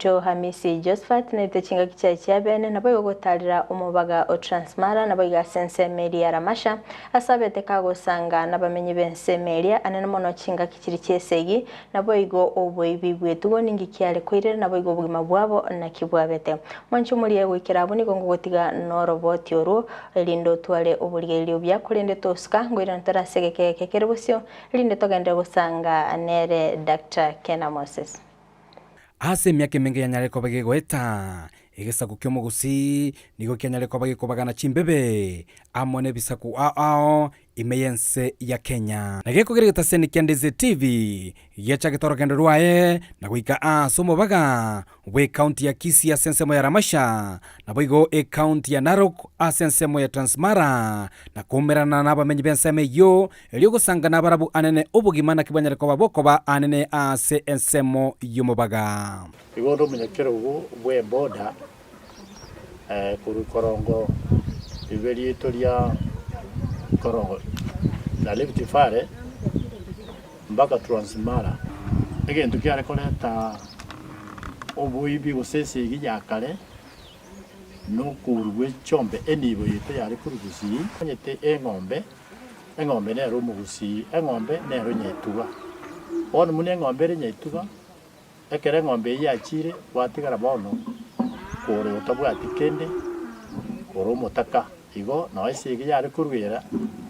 oito Hamisi Josphat naete chingaki chiaye chia bene naboigo gotarera omobaga o Transmara naboigo ase ensemo eria ya Ramasha ase abete kagosanga nabamenyi b'ensemo eria anene mono chingaki chiria chi'esegi naboigo oboibi bw'etugo ninki kiare koirera naboigo obogima bwabo naki bwabete. Mwanche omorie goikera abwo nigo ngogotiga noroboti orwo erinde otware oborigereria obuya korende tosuka ngoirana tore ase egeka eke kere bosio Erinde togenderere gosanga nere Doctor Kena Moses. Ase emiaka emenge yanyare koba gegoeta, egesaku ki'omogusii nigo kianyare koba gekobagana chimbebe amo nebisaku ao ao ime y'ense ya Kenya. Na gekogera egetaseni kia Ndizi TV giachagete orogendo rwaye na goika ase omobaga bw'ecounty ya Kisii ase ensemo ya Ramasha, naboigo ecounty ya Narok ase ensemo ya Transmara, na koumerana nabamenyi b'ensemo eyio, erio gosanga nabarabwo anene obogima naki bwanyare koba bokoba anene ase ensemo y'omobaga. Igo onde omonyakerogo bw'eboda korwa ikorongo ribe riaito ria ikorongo na Rift Valley mpaka Transmara. Egento kiare koreta oboibi gose esegi ya kare nokourwa gwe chiombe enibo yaito yare korwa gusii. Omanyete eng'ombe, eng'ombe nero omogusii, eng'ombe nero nyaituga. Bono buna eng'ombe ere nyaituga, ekero eng'ombe eyio yachire gwatigara bono kore otabwati kende, kore omotaka. Igo nao esegi yare koruera,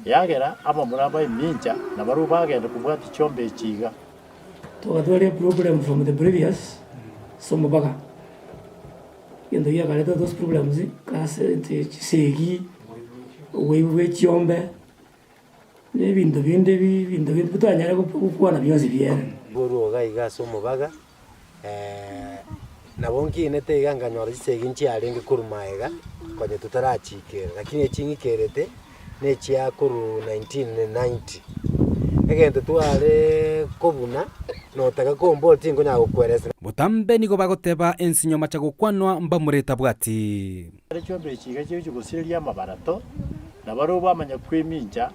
yagera abamura b'emincha nabarabwo bagenda kobwatia chiombe echi iga. Togatwara eproblem from the previous somobaga, egento giakareta those problems ase chisegi, oboibi bwa echiombe, na ebinto binde bi ebinto binde totanyare gokwana bionsi biere. Korwa iga iga ase omobaga, nabo nkinete iga nkanyora chisegi nchiarenge korwa magega, konya totarachikera, lakini echi ng'ikerete, na echia korwa 1990. Egento twareee kobuna, notaka komboria tinkonyara gokoeresa. Botambe nigo bagoteba ensinyo macha gokwanwa mbamura etabwati. Chiombe echi iga chigochia gosireria amabarato, na barabwo bamanya kwemincha,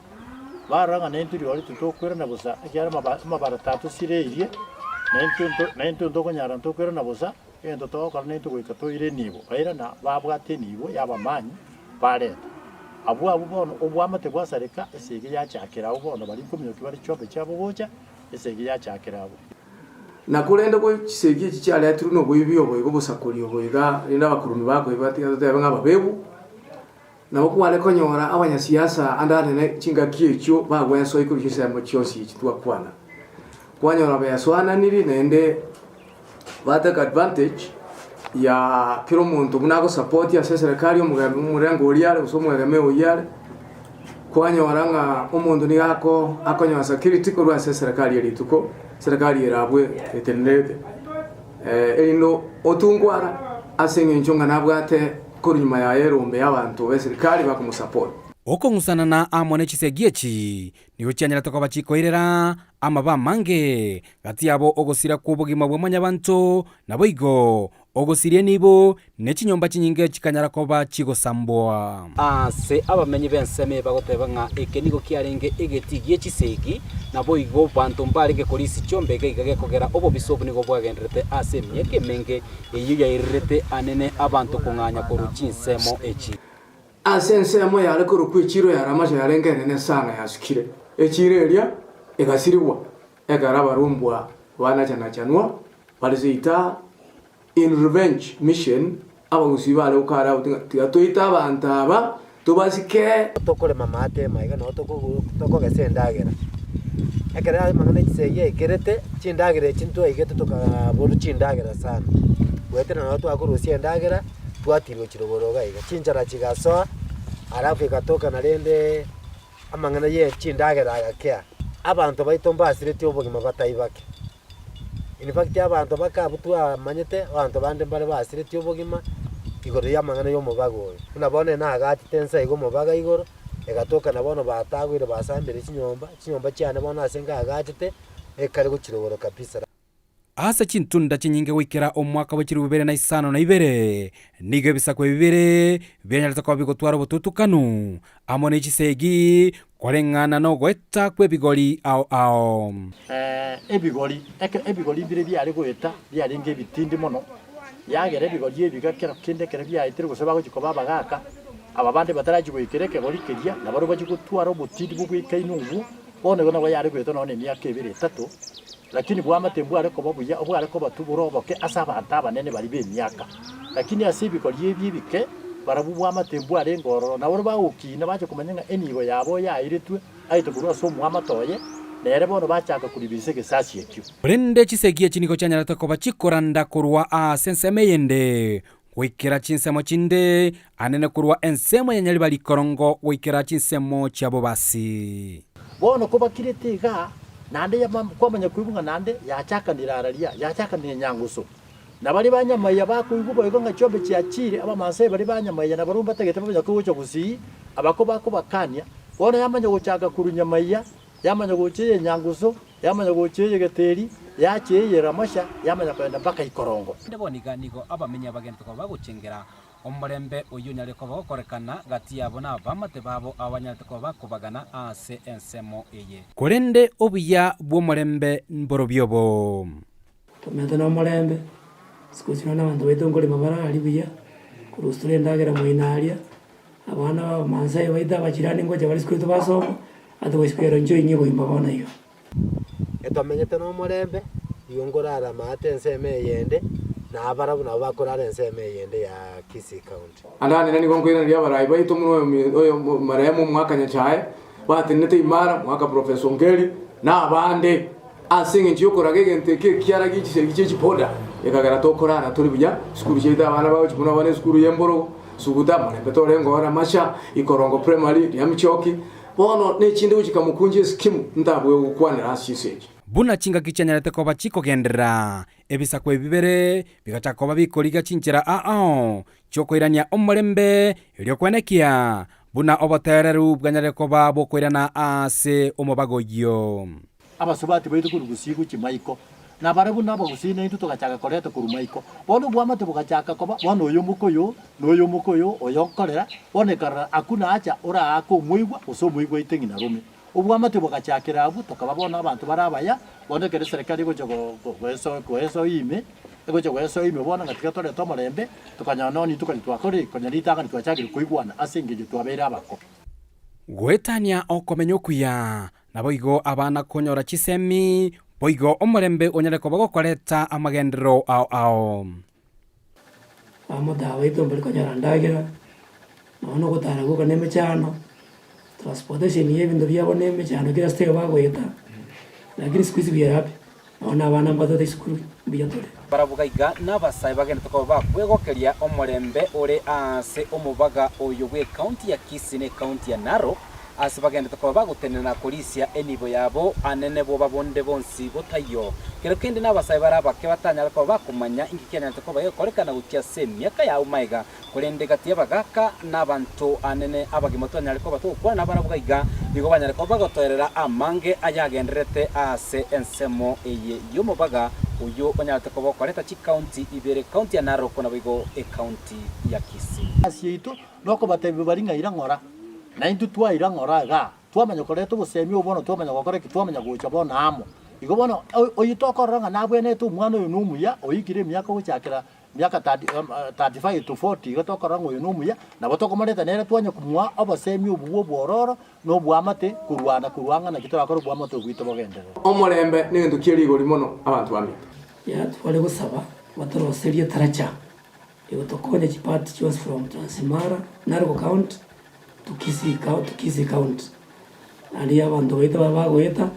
barora ng'a naintwe rirorio titokwerana bosa, ekiagera amaba amabarato atosireirie, naintwe nto naintwe ntokonyara ntokwerana bosa, egento togokora naintwe goika toire enibo. Bairana babwata enibo y'abamanyi, bareta. Abwo abwo bono oboamate bwasareka, esegi yachakera abwo bono baria nkominyokia bare chiombe chiabo gocha, esegi yachakera abwo. Na korende go chisegi echi chiaretirwe noboibi obo iga obosakori obo iga, rende abakurume bakoiba tiga totebe ng'a ababebu, nabo kware konyora abanyasiasa ande anene chingaki echio bagwesoi korwa chinsemo chionsi echi twakwana. Kwanyora besoananiri naende ba take advantage ya kera omonto buna agosupport ase eserekari omogem omorengo oria are gose omwegemeo oyio are, kwanyora ng'a omonto nigo ako akonyora security korwa ase eserekari ya rituko, eserekari ere abwo etenenerete erinde otungwara ase eng'encho ng'a nabwate korwa nyuma yaye erombe ya abanto b'eserikari bakomosupport. Okong'usanana amo ne chisegi echi nigo chianyarete koba chikoirera amabe amange gati yabo ogosira kw'obogima bwa mwanyabanto, naboigo Ogosiria enibo, ne chinyomba chinyinge chikanyara koba chigosambwa. Ase abamenyi b'ensemo eye bagoteba ng'a eke nigo kiarenge egetii gie chisegi, naboigo banto mbarenge korisia chiombe iga iga gekogera obobisa obo nigo bwagendererete ase emiaka emenge, eyio yairerete anene abanto kong'anya korwa chinsemo echi. Ase ensemo yare korokwa echiiro ya Ramasha yarenge enene sana yasukire. Echiiro eria egasirigwa Ekero abarumbwa banachanachanwa bare seita in revenge mission, abagusii bare gokara abwo ng'a tiga toite abanto aba tobasike. Tokorema amaate amaiga nabo tokogesa endagera. Ekero amang'ana echisegi aikerete, chindagera echi ntwaigete tokaborwa chindagera sana. Goetera nabo twakorusia endagera, twatirwa chirogoro iga iga. Chinchara chigasoa, alafu egatoka narendeee amang'ana ye chindagera agakea. Abanto baito mbasiretie obogima bataibake. In fact abanto bake abwo twamanyete, abanto bande mbare basiretie obogima igoro y'amang'ana y'omobaga oyo. Buna bono ere nagachete ense iga omobaga igoro, egatoka na bono batagoire basambire chinyomba, chinyomba chiane bono ase ngagachete, ekare gochirogoro kabisa. Ase chintunda chinyinge goikera omwaka bwe chilifu bibere na isano na ibere, nigo ebisaku ebi bibere bianyarete koba bigotwara obotutukanu amo ne chisegi koreng'ana nogoeta kw'ebigori ao ao. Ebigori, eke ebigori mbire biare goeta biarenge ebitindi mono. Yagera ebigori ebiga kero kende ekero biaetire gose bagochia koba abagaaka, aba bande batarachia goikera ekegori keria, nabarabwo bachie gotwara obotindi bobwekaine obwo, bono igo nabo yare goetwa nonya nemiaka ebere etato, lakini bwamate mbware koba buya, obware koba tu bore oboke ase abanto abanene baria b'emiaka. Lakini ase ebigori ebi ebike, barabwo bwamate mbwarenge ororo, nabarabwo bagokina bache komanya ng'a enibo yabo yairetwe aete korwa ase omwamate oye, nere bono bachaka koribisa egesasi ekio. Korende chisegi echi nigo chianyarete koba chikoranda korwa ase ensemo eyende goikera chinsemo chinde, anene korwa ensemo ya Nyaribari ikorongo goikera chinsemo chia Bobasi. Bono kobakirete igaa, naende kwamanya koigwa ng'a naende yachakanire araria, yachakanire nyangusu. Na baria ba nyamaiya bakoigwa boigo ng'a chiombe chiachiire, Abamansae baria ba nyamaiya nabarabwo mbatagete bamanya kogocha gusii, abako bakobakania. Bono yamanya gochaka korwa nyamaiya, yamanya gocha eye nyangusu, yamanya gocha eye geteri, yacha eye Ramosha, yamanya kogenda mpaka ikorongo. Naende bono iga nigo abamenyi abagenderete koba bagochengera omorembe oyio onyare koba ogokorekana gati yabo na abamate babo abanyarete koba bakobagana ase ensemo eye. Korende obuya bw'omorembe mborobio obo. Tomenyete nomorembe, isiko chire na abanto baito nkorema bare aria buya, korusia tore endagera moino aria, abana ba abamansae baito abachirani ngocha bare isiko yaito basoma, ase goisiko ero inche oinyie koimba bono iga. Etomenyete nomorembe, igo nkorara amaate ensemo eyende, na abarabwo nabo bakorara ensemo eyende ya Kisii County. Ande nigo nkoiraneria abarai baito buna oyo marehemu Omwaka Nyachae, batenenete imara, Omwaka Professor Ongeri, na abande, ase engencho y'okoraga egento eke ekiara gie chisegi chie chiboda, ekagera tokorara tore buya, sukuru chiaito abana bagochia buna bono esukuru y'emborogo, Suguta, Morembe torenge ora Masha, Ikorongo Primary, Riamchoki, bono nechinde gochika Mukunji eskimu ntabue gokwanera ase chisegi. Buna chingaki chianyarete koba chikogenderera, ebisaku ebi bibere bigachaka koba bikorigia chinchera ao chi'okoirania omorembe, erio kwenekia buna oboteereru bwanyarire koba bokoirana ase omobaga oyio. Abasubati baito korwa gusii gochia maiko, na barabwo nabagusii naintwe togachaka koreta korwa maiko. Bono obwamate bogachaka koba, bono oyo omokoyo, na oyo omokoyo, oyo nkorera, bono ekarora akwo nacha oraake omoigwa, gose omoigwa aite ng'ina rome. Obwamate bogachakera abwo, tokaba bono abanto bare abaya, bono ekero eserekari egocha goeso goesoa ime, egocha goesoa ime bono ng'a tiga torete omorembe, tokanyora nonya intwe konya twakorire, konya ritang'ani twachakire koigwana ase engencho twabeire abako. Goetania okomenya okuya, naboigo abana konyora chisemi, boigo omorembe onyare koba gokoreta amagenderero ao ao. Abamotaa baito mbari konyora ndagera, nonya na ogotara gwoka na emechando, transportation ya ebinto biabo na emechando kera ase bagoeta, lakini siku hizi we are happy, nonya na abana mbatwete esukuru, mbuya tore. Barabwo gaiga nabasae bagenderete koba bakwegokeria omorembe ore aase omobaga oyo bw'ecounty ya Kisii na ecounty ya Narok, Ase bagenderete koba bagotenena na korisia enibo yabo anene boba bonde bonsi botaiyo. Kero kende nabasae bare abake batanyare koba bakomanya inki kianyarete koba gekorekana gochia ase emiaka yabo magega, korende gati y'abagaaka na abanto anene abagima twanyare koba togokwana nabarabwo gaiga, nigo banyare koba bagotoerera amange ayagendererete ase ensemo eye y'omobaga oyio onyarete koba okoreta chikaunti ibere, ekaunti ya Narok naboigo ekaunti ya Kisii. Ase yaito Nokobatebia baria ng'a ira ng'ora, na intwe twaira ng'ora igaa, twamanya koreta obosemia obo bono twamanya gokora eki, twamanya gocha bono amo. Igo bono oyio tokorora ng'a nabwenerete omwana oyo nomuya, oikire emiaka ogochakera miaka 35 to 40 iga tokorora ng'a oyo nomuya, nabo tokomoreta nere twanya komoa obosemia obwo bwa obwororo na obwamate korwana korwa ang'e naki torakore obwamate obwo bwaito bogenderere. Omorembe negento kie rigori mono abanto baminto. Yatware gosaba batoroserie taracha. Egotokonya chipart chionsi from Transmara, Narok county to Kisii to Kisii county. Naende abanto baito baba bagoeta,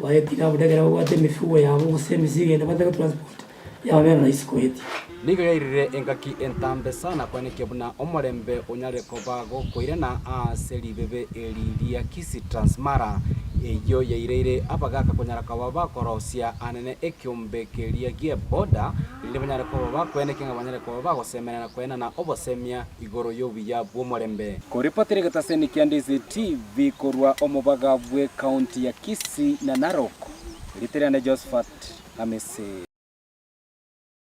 baetire abwo ekero babwate emifugo yabo gose emesigo ende batari gotransport, yababera rahisi koetia. Nigo yairire engaki entambe sana koenekia buna omorembe onyare koba gokoirana ase ribebe eri ria Kisii Transmara, eyio yaireire abagaka konyara koba bakorosia anene ekiombe keria gi'eboda Erinde banyare koba bakwenekia ng'a banyare koba bagosemeria na koenana obosemia igoro y'obuya bw'omorembe. Koripotera egetaseni kia Ndizi TV korwa omobaga bw'ecounty ya Kisii na Narok, rieta riane Josephat Amisi.